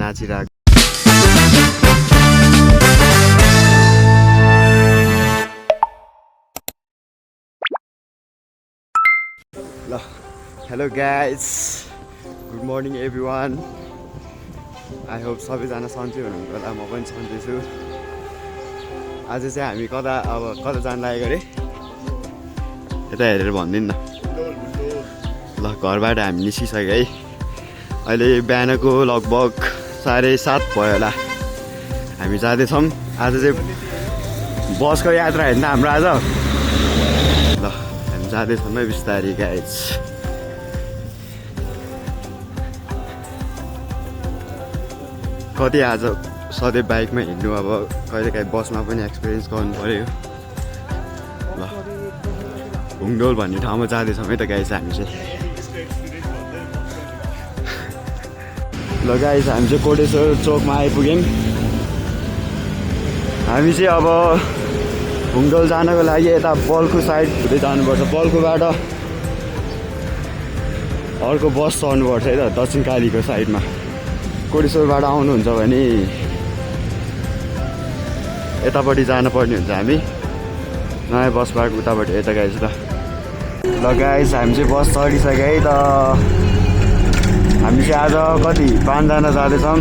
नाचिरहेको। ल hello guys, good morning everyone. I hope सबैजना सन्चै हुनुहुन्छ होला, म पनि सन्चै छु। आज चाहिँ हामी कता जानु लागेको अरे, यता हेरेर भनिदिनु न। ल घरबाट हामी निस्किसक्यो है। अहिले बिहानको लगभग 7:30 भयो होला। हामी जाँदैछौँ। आज चाहिँ बसको यात्रा होइन हाम्रो आज। ल हामी जाँदैछौँ है बिस्तारै गाइज। कति आज सधैँ बाइकमा हिँड्नु, अब कहिलेकाहीँ बसमा पनि एक्सपिरियन्स गर्नु पऱ्यो। ल हुङडोल भन्ने ठाउँमा जाँदैछौँ है त गाइज हामी चाहिँ। ल गाइज हामी चाहिँ कोटेश्वर चोकमा आइपुग्यौँ। हामी चाहिँ अब हुङडोल जानको लागि यता बल्खु साइड हुँदै जानुपर्छ। बल्खुबाट अर्को बस चढ्नुपर्छ है त दक्षिण कालीको साइडमा। कोटेश्वरबाट आउनुहुन्छ भने यतापट्टि जानुपर्ने हुन्छ हामी, नयाँ बसबाट उतापट्टि यता गाइज। ल गाइज हामी चाहिँ बस चढिसक्यो है त। हामी चाहिँ आज कति 5 जना जाँदैछौँ।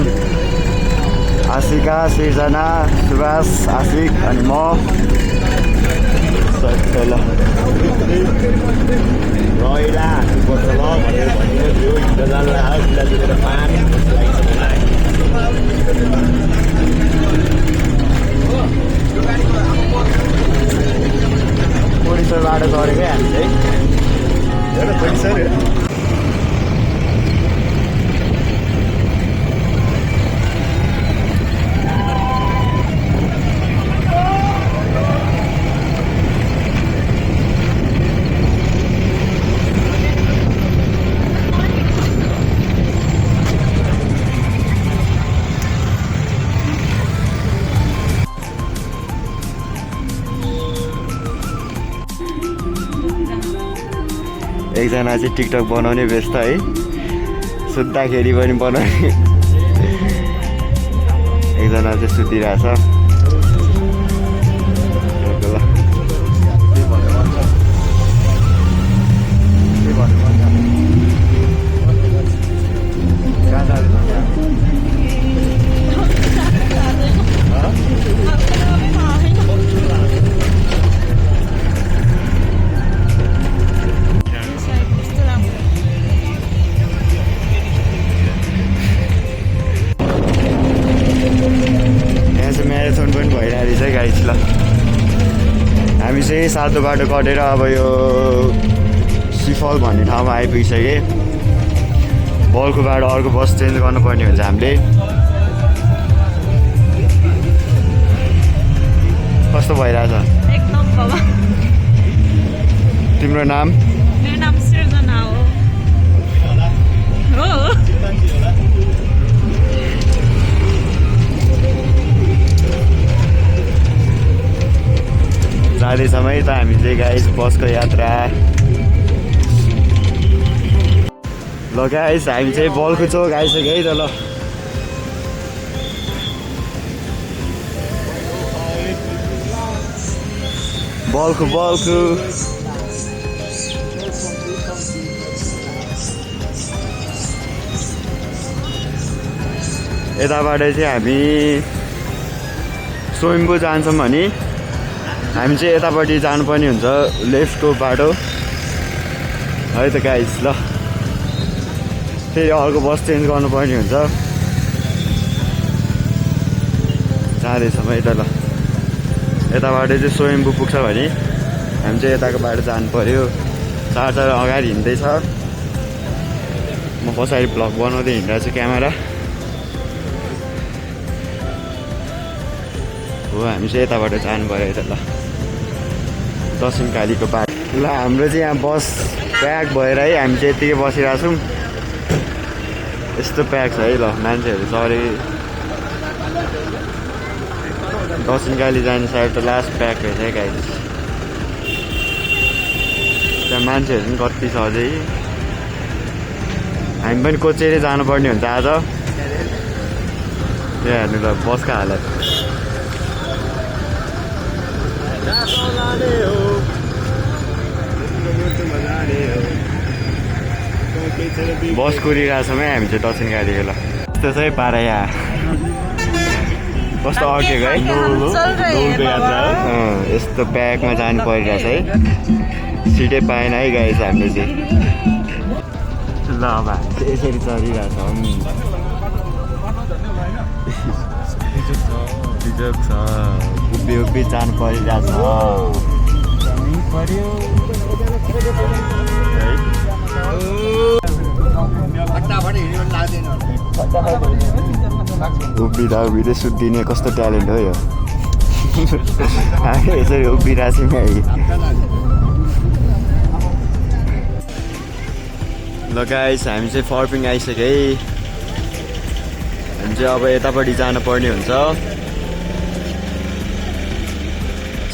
आशिका, सिर्जना, सुभाष, आशिक अनि म। ल कोटेश्वरबाट चढेकै हामी चाहिँ। एकजना चाहिँ टिकटक बनाउने व्यस्त है, सुत्दाखेरि पनि बनाउने। एकजना चाहिँ सुतिरहेछ। म्याराथन पनि भइरहेको रहेछ गाइस। ल हामी चाहिँ सातो बाटो कटेर अब यो सिफल भन्ने ठाउँमा आइपुगिसके। बल्खुबाट अर्को बस चेन्ज गर्नुपर्ने हुन्छ हामीले। कस्तो भइरहेछ? एकदम बाबा। तिम्रो नाम? मेरो नाम सृजना हो। जाँदैछौँ है त हामी चाहिँ गाइस बसको यात्रा। ल गाइस हामी चाहिँ बल्खु चोक आइसक्यो है त। ल बल्खु यताबाट चाहिँ हामी स्वयम्भू जान्छौँ भने हामी चाहिँ यतापट्टि जानुपर्ने हुन्छ, लेफ्टको बाटो है त गाइस। ल फेरि अर्को बस चेन्ज गर्नुपर्ने हुन्छ। जाँदैछौँ है त। ल यताबाट चाहिँ स्वयम्भू पुग्छ भने हामी चाहिँ यताको बाटो जानु पऱ्यो। चार अगाडि हिँड्दैछ, म पछाडि भ्लग बनाउँदै हिँडिरहेको छु क्यामेरा हो। हामी चाहिँ यताबाट जानु पऱ्यो त। ल दक्षिण कालीको बाटो। ल हाम्रो चाहिँ यहाँ बस प्याक भएर है हामी चाहिँ यत्तिकै बसिरहेको छौँ। यस्तो प्याक छ है। ल मान्छेहरू चढे। दक्षिण काली जाने साइड त लास्ट प्याक रहेछ है गाइस। त्यहाँ मान्छेहरू पनि कति छ अझै। हामी पनि कोचेरै जानुपर्ने हुन्छ आज। यहाँ हेर्नु त बसको हालत बस कुरिरहेको छौँ है हामी चाहिँ दक्षिण गाडीको ल यस्तो चाहिँ पारा यहाँ कस्तो अड्केको है यस्तो ब्यागमा जानु परिरहेछ है सिटै पाएन है गाइस हामीले चाहिँ ल अब हामी चाहिँ यसरी चढिरहेछौँ बिजोग छ उभि उभि जानु परिरहेछ उभिँदा उभिँदै सुत्दिने कस्तो ट्यालेन्ट हो यो हामी यसरी उभिरहेको छौँ है ल गाइस हामी चाहिँ फर्पिङ आइसक्यो है हामी चाहिँ अब यतापट्टि जानुपर्ने हुन्छ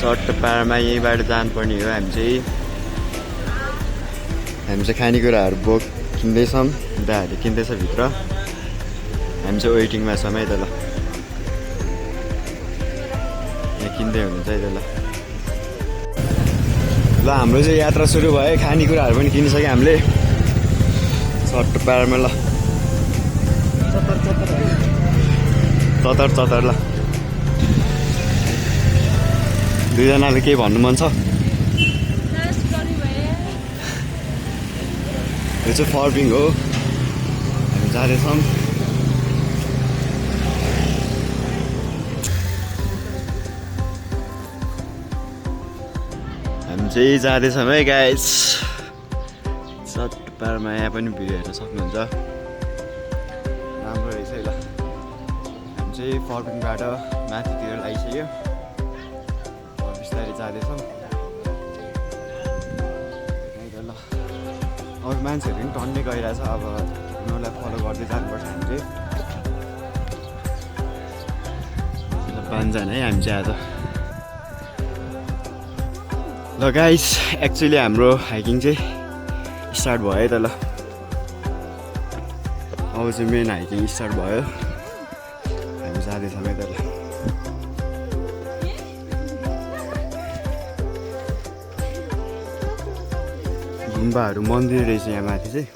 सर्ट पारामा यहीँबाट जानुपर्ने हो हामी चाहिँ खानेकुराहरू किन्दैछौँ दाहरूले किन्दैछ भित्र हामी चाहिँ वेटिङमा छौँ है त ल यहाँ किन्दै हुनुहुन्छ है त ल हाम्रो चाहिँ यात्रा सुरु भयो खानेकुराहरू पनि किनिसक्यो हामीले सर्ट पारामा ल चतर ल दुईजनाले केही भन्नु मन छ यो चाहिँ फर्पिङ हो हामी जाँदैछौँ हामी चाहिँ जाँदैछौँ है गाइस सट्टपारमा यहाँ पनि भिडियो हेर्न सक्नुहुन्छ राम्रो रहेछ है ल हामी चाहिँ फर्पिङबाट माथितिर लागिसक्यो बिस्तारै जाँदैछौँ ल अब मान्छेहरू पनि टन्नै गइरहेछ अब उनीहरूलाई फलो गर्दै जानुपर्छ हामी चाहिँ पाँचजना है हामी चाहिँ आज ल गाइस एक्चुअली हाम्रो हाइकिङ चाहिँ स्टार्ट भयो है त ल अब चाहिँ मेन हाइकिङ स्टार्ट भयो हामी जाँदैछौँ है त ल गुम्बाहरू मन्दिर रहेछ यहाँ माथि चाहिँ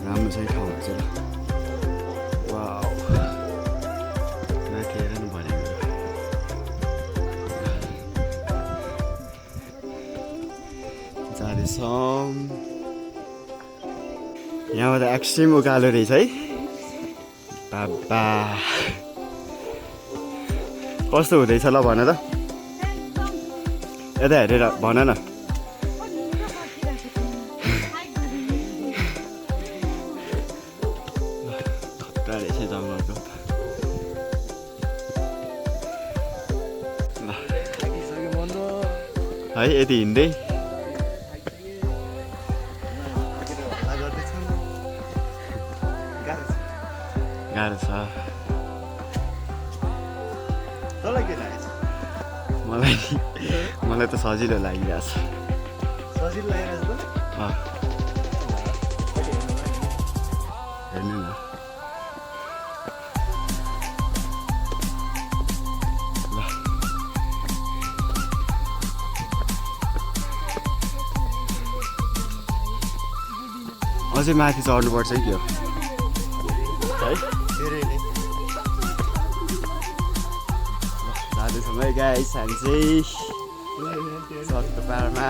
राम्रो छ ठाउँहरू चाहिँ ल वाउ माथि हेर्नु भनेको जाँदैछौँ यहाँबाट एक्सट्रिम उकालो रहेछ है बाबा कस्तो हुँदैछ ल भन त यता हेरेर भन न रहेछ जङ्गलको है यति हिँड्दै गाह्रो छ मलाई त सजिलो लागिरहेछ हेर्नु न अझै माथि चढ्नुपर्छ है त्यो है धेरै नै जाँदैछौँ है गाइस हामी चाहिँ सट्टो पारामा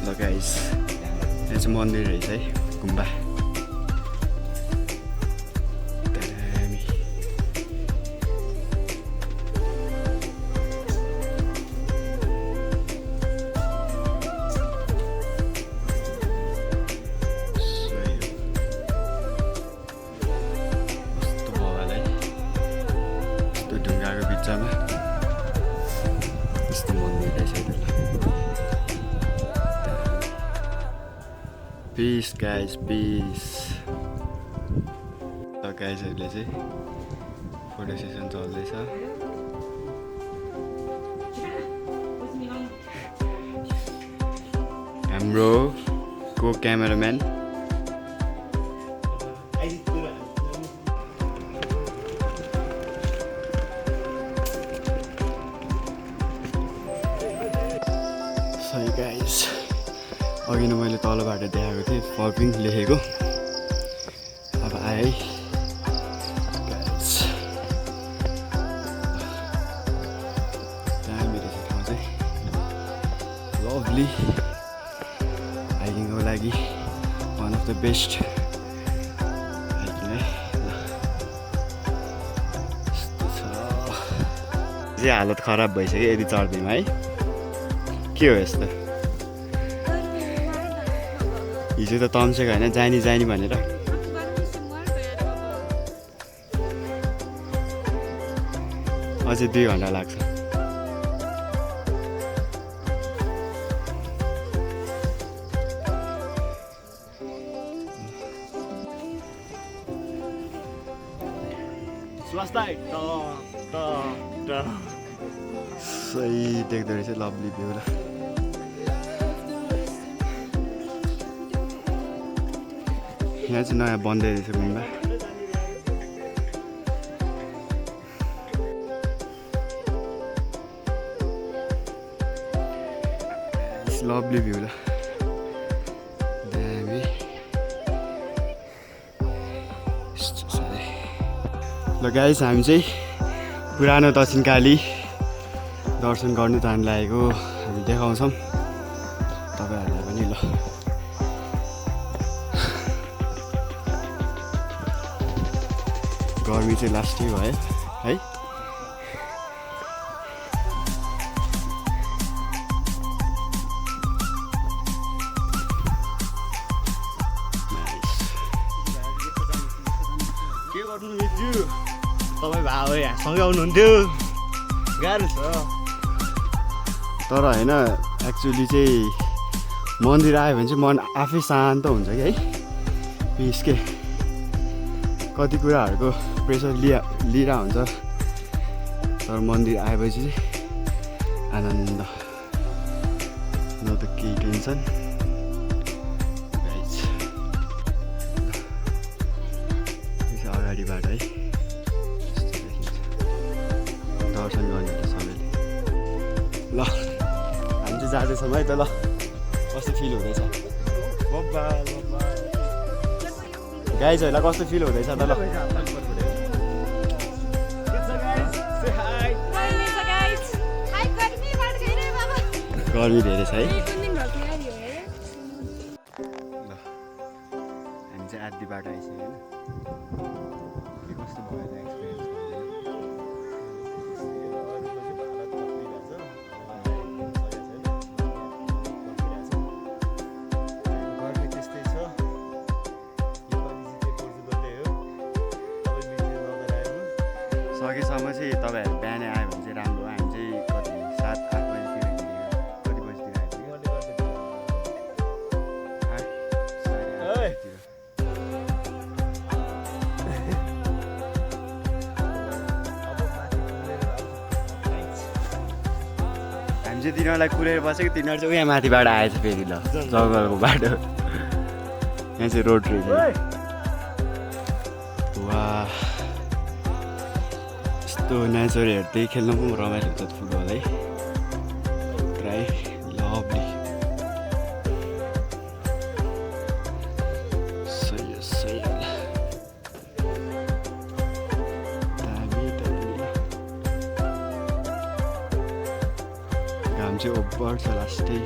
ल गाइस यहाँ चाहिँ मन्दिर रहेछ है गुम्बा ढुङ्गाको बिचमा यस्तो मन्दिर रहेछ पिस गाइस पिस ल गाइसहरूले चाहिँ फोटो सेसन चल्दैछ हाम्रो को क्यामेराम्यान सही गाइस अघि नै मैले तलबाट देखाएको थिएँ फर्पिङ लेखेको अब आए गाइस दामी रहेछ ठाउँ चाहिँ लभली हाइकिङको लागि one of the best hiking है यस्तो छ चाहिँ हालत खराब भइसक्यो यदि चढ्दैमा है के हो यस्तो हिजो त तम्सेको होइन जानी जानी भनेर अझै 2 घन्टा लाग्छ सही देख्दो रहेछ लभली भ्यू र यहाँ चाहिँ नयाँ बन्दै रहेछ गुम्बा लभली भ्यू ल दामी ल गाइस हामी चाहिँ पुरानो दक्षिणकाली दर्शन गर्नु जानु लागेको हामी देखाउँछौँ तपाईँहरूलाई पनि ल गर्मी चाहिँ लास्टै भयो है के गर्नु मिज्यू तपाईँ भाउ सँगै आउनुहुन्थ्यो गाह्रो छ तर होइन एक्चुअली चाहिँ मन्दिर आयो भने चाहिँ मन आफै शान्त हुन्छ कि है पिस के कति कुराहरूको प्रेसर लिएर हुन्छ तर मन्दिर आएपछि चाहिँ आनन्द न त केही टेन्सन अगाडिबाट है दर्शन गर्ने त सबैले ल हामी चाहिँ जाँदैछौँ है त ल कस्तो फिल हुँदैछ गाइजहरूलाई कस्तो फिल हुँदैछ त ल गर्मी धेरै छ है ल हामी चाहिँ आधी बाटो आइसक्यो होइन के कस्तो भयो एक्सपिरियन्स गर्मी त्यस्तै छ सकेसम्म चाहिँ तपाईँहरू बिहानै आयो भने चाहिँ राम्रो हामी चाहिँ कति 7-8 बजीतिर कति बजीतिर आइपुग्यो 8:30 हामी चाहिँ तिनीहरूलाई कुरेर बसेको तिनीहरू चाहिँ उहाँ माथिबाट आएछ फेरि ल जङ्गलको बाटो यहाँ चाहिँ रोड रहेछ वा यस्तो नेचर हेर्दै खेल्नु पनि रमाइलो हुन्छ फुटबल है ट्राई लभली सही सही दामी दामी घाम चाहिँ ओभर छ लास्टै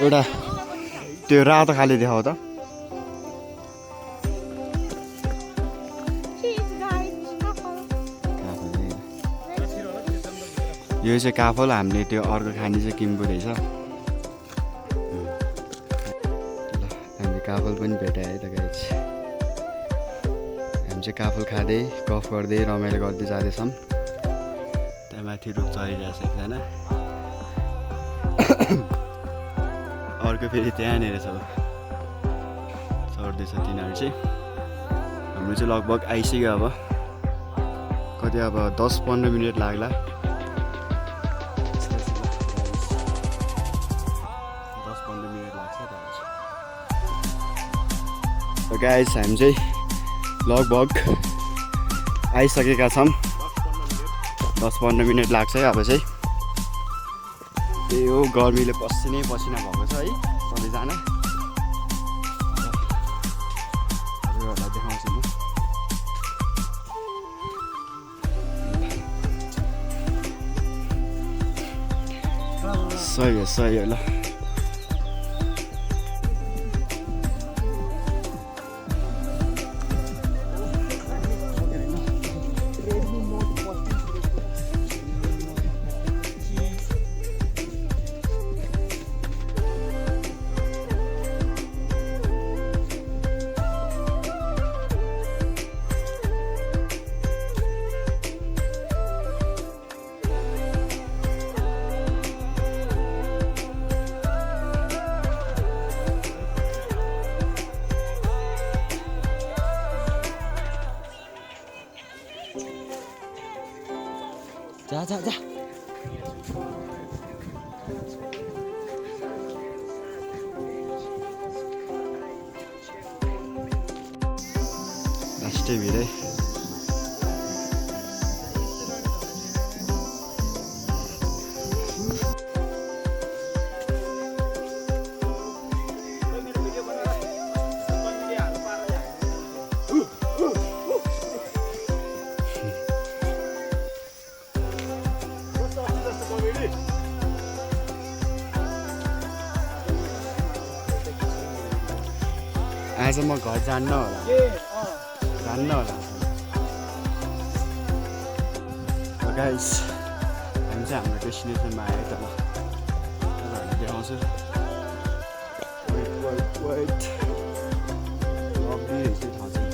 एउटा त्यो रातो खाले देखाऊ त यो चाहिँ काफल हामीले त्यो अर्को खाने चाहिँ किम्बु रहेछ ल हामीले काफल पनि भेटायो त गाइस हामी चाहिँ काफल खाँदै गफ गर्दै रमाइलो गर्दै जाँदैछौँ त्यहाँ माथि रुख चढिरहेछ एकजना अर्को फेरि त्यहाँनिर छ चढ्दैछ तिनीहरू चाहिँ हाम्रो चाहिँ लगभग आइसक्यो अब कति अब 10-15 मिनट लाग्ला। 10-15 मिनट लाग्छ। गाइस हामी चाहिँ लगभग आइसकेका छौँ। 10-15 मिनट लाग्छ है। अब चाहिँ त्यही हो, गर्मीले पसिनै पसिना भएको छ है सबैजना। हजुरहरूलाई देखाउँछु म। सही हो ल। जा लास्टै भिडै। आज म घर जान्न होला। गाइस हामी चाहिँ हाम्रो डेस्टिनेसनमा आयो त। म तपाईँहरूलाई देखाउँछु। वेट लब्बी रहेछ ठाउँ चाहिँ।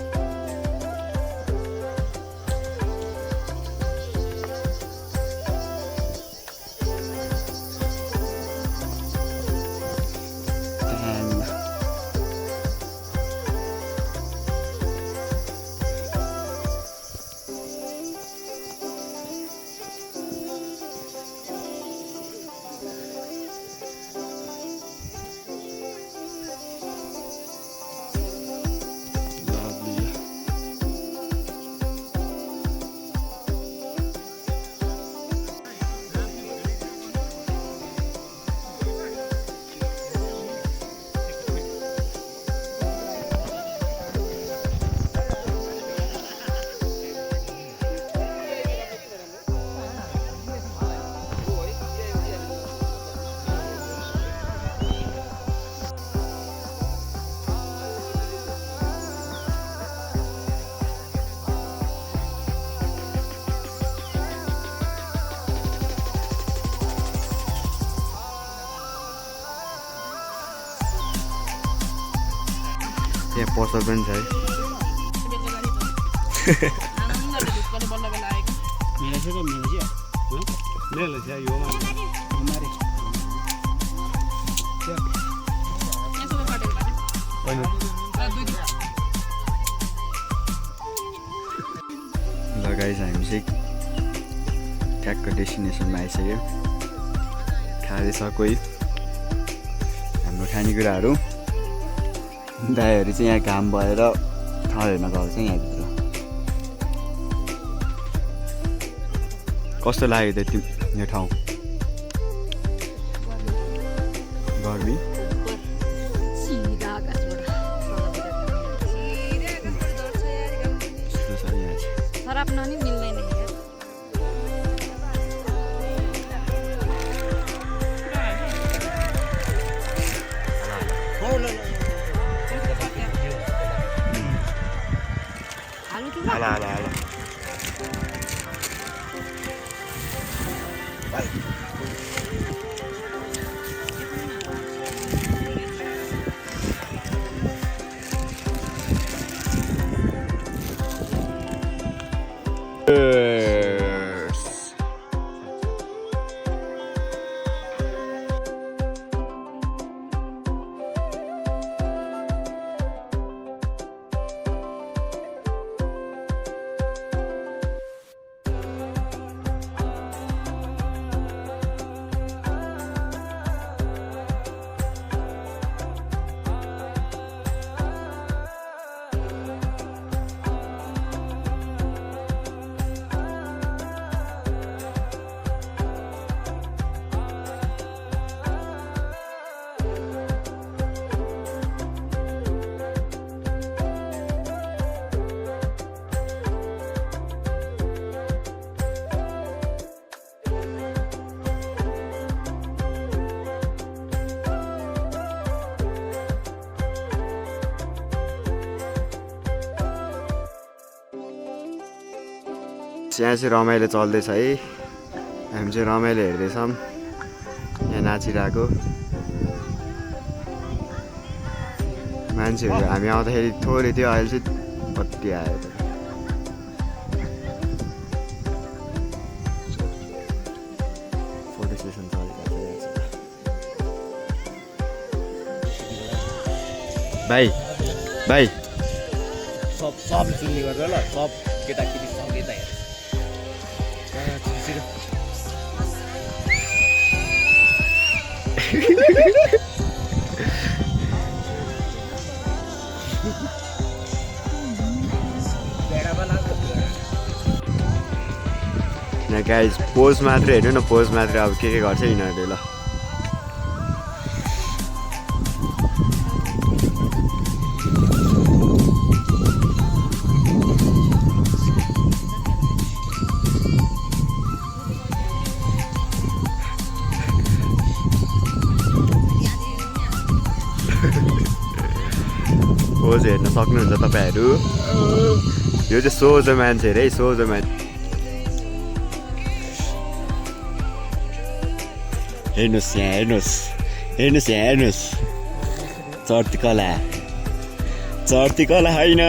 यहाँ पसल पनि छ है। गाइस हामी चाहिँ ट्याक्क डेस्टिनेसनमा आइसक्यो। खाँदैछ कोही हाम्रो खानेकुराहरू। दाइहरू चाहिँ यहाँ घाम भएर ठाउँ हेर्न गएको छ यहाँभित्र। कस्तो लाग्यो त यो ठाउँ? गर्मी ala. यहाँ चाहिँ रमाइलो चल्दैछ है। हामी चाहिँ रमाइलो हेर्दैछौँ यहाँ नाचिरहेको मान्छेहरू। हामी आउँदाखेरि थोरै थियो, अहिले चाहिँ कति आयो त। फोटो सेसन चलिरहेको छ। भाइ भाइ सब सुन्ने गरेर ल, सब केटाकेटी सँगै त यहाँ गाइज पोज मात्रै हेर्नु न, पोज मात्रै। अब के गर्छ यिनीहरूले ल। पोज हेर्न सक्नुहुन्छ तपाईँहरू। यो चाहिँ सोझो मान्छे अरे है, सोझो मान्छे। हेर्नुहोस् यहाँ, हेर्नुहोस् हेर्नुहोस् यहाँ, हेर्नुहोस् चर्ती कला, चर्ती कला होइन।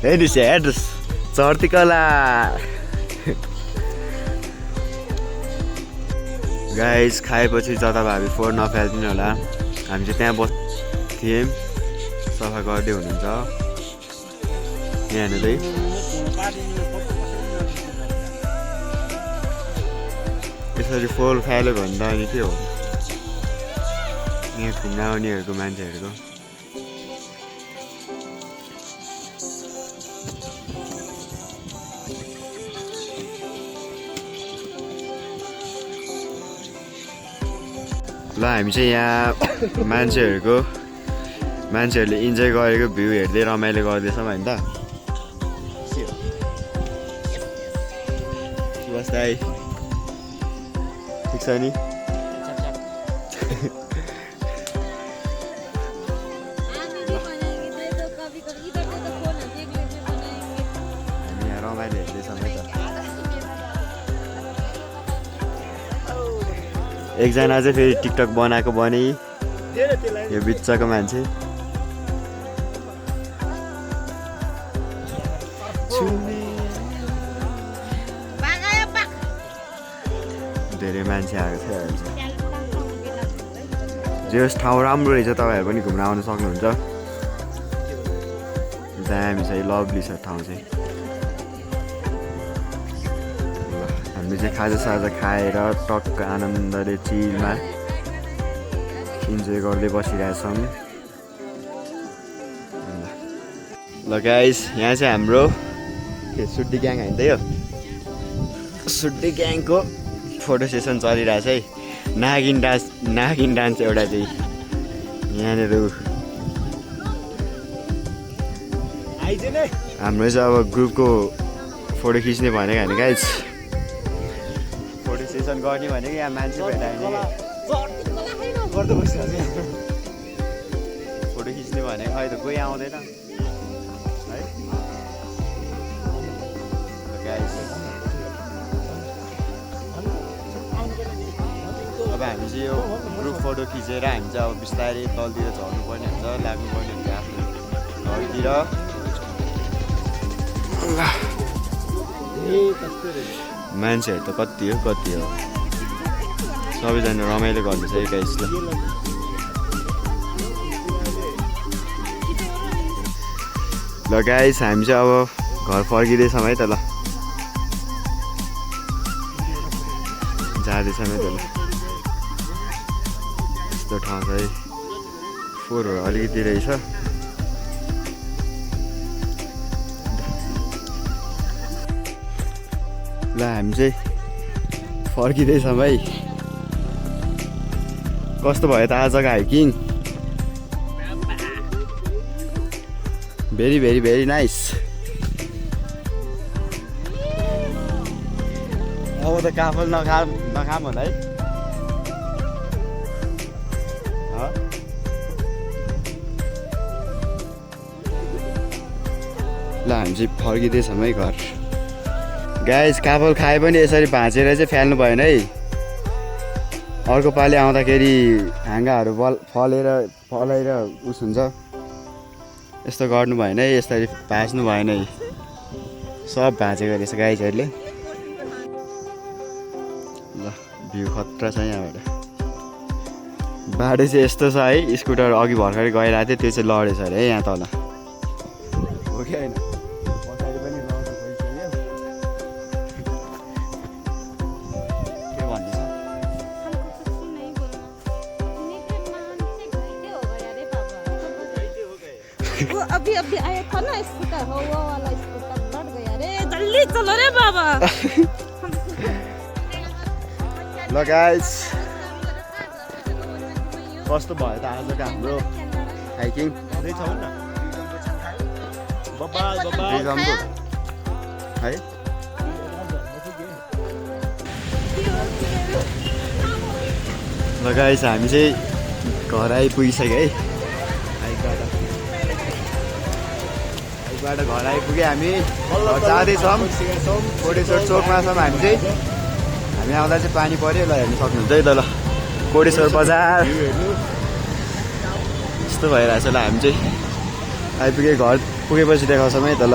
हेर्नुहोस् यहाँ, हेर्नुहोस् चर्ती कला। गाइस खाएपछि जताभावी फोहोर नफालिदिनु होला। हामी चाहिँ त्यहाँ बस्थ्यौँ, सफा गर्दै हुनुहुन्छ यहाँ हेर्दै। यसरी फोहोर फाल्यो भने त अनि के हो, यहाँ घुम्न आउनेहरूको मान्छेहरूको। ल हामी चाहिँ यहाँ मान्छेहरूले इन्जोय गरेको भ्यू हेर्दै रमाइलो गर्दैछौँ होइन त। सुभाष दाइ ठिक छ नि? हामी यहाँ रमाइलो हेर्दैछौँ है त। एकजना चाहिँ फेरि टिकटक बनाएको बने, यो बिच्चाको मान्छे। धेरै मान्छे आएको छ। जेस ठाउँ राम्रो रहेछ, तपाईँहरू पनि घुम्न आउन सक्नुहुन्छ। दामी छ, लभली छ ठाउँ चाहिँ। हामी चाहिँ खाजासाजा खाएर टक्क आनन्दले चिलमा इन्जोय गर्दै बसिरहेछौँ। ल गाइस यहाँ चाहिँ हाम्रो सुड्डी ग्याङ होइन त, यो सुड्डी ग्याङको फोटो सेसन चलिरहेछ है। नागिन डान्स एउटा चाहिँ यहाँनिर। हाम्रो चाहिँ अब ग्रुपको फोटो खिच्ने भनेको होइन गाइस, फोटो सेसन गर्ने भनेको यहाँ मान्छे भेटाइने, फोटो खिच्ने भनेको खै त कोही आउँदैन है। अब हामी चाहिँ यो ग्रुप फोटो खिचेर हामी चाहिँ अब बिस्तारै तलतिर झर्नुपर्ने हुन्छ, लाग्नुपर्ने हुन्छ आफ्नो घरतिर। मान्छेहरू त कति हो, सबैजना रमाइलो गर्दैछ है गाइस। ल गाइस हामी चाहिँ अब घर फर्किँदैछौँ है त। ल जाँदैछौँ है त। ल यस्तो ठाउँ छ है, फोहोरहरू अलिकति रहेछ। ल हामी चाहिँ फर्किँदैछौँ है। कस्तो भयो त आजको hiking? Very very very nice. अब त काफल नखाम होला है। हामी चाहिँ फर्किँदैछौँ है घर। गाइस काफल खाए पनि यसरी भाँचेर चाहिँ फाल्नु भएन है। अर्को पालि आउँदाखेरि हाँगाहरू फलाएर उस हुन्छ, यस्तो गर्नु भएन है, यसरी भाँच्नु भएन है। सब भाँचेको रहेछ गाइजहरूले। ल भ्यू खतरा छ यहाँबाट। बाटो चाहिँ यस्तो छ है, स्कुटर अघि भर्खरै गइरहेको थियो, त्यो चाहिँ लडेछ अरे है यहाँ तल। हो कि होइन? पछाडि पनि लड्नु गइसक्यो। के भन्दैछ? वो अभी अभी आया था ना स्कूटर, वो वाला स्कूटर लड़ गया रे। जल्दी चलो रे बाबा। ल गाइस कस्तो भयो त आजको हाम्रो हाइकिङ? है ल गाइस हामी चाहिँ घर आइपुगिसक्यो है। हाइकबाट घर आइपुग्यो हामी। जाँदैछौँ कोटेश्वर चोकमा छौँ हामी चाहिँ। हामी आउँदा चाहिँ पानी पऱ्यो, ल हेर्नु सक्नुहुन्छ है त। ल कोटेश्वर बजार यस्तो भइरहेछ। ल हामी चाहिँ आइपुगे, घर पुगेपछि देखाउँछौँ है त। ल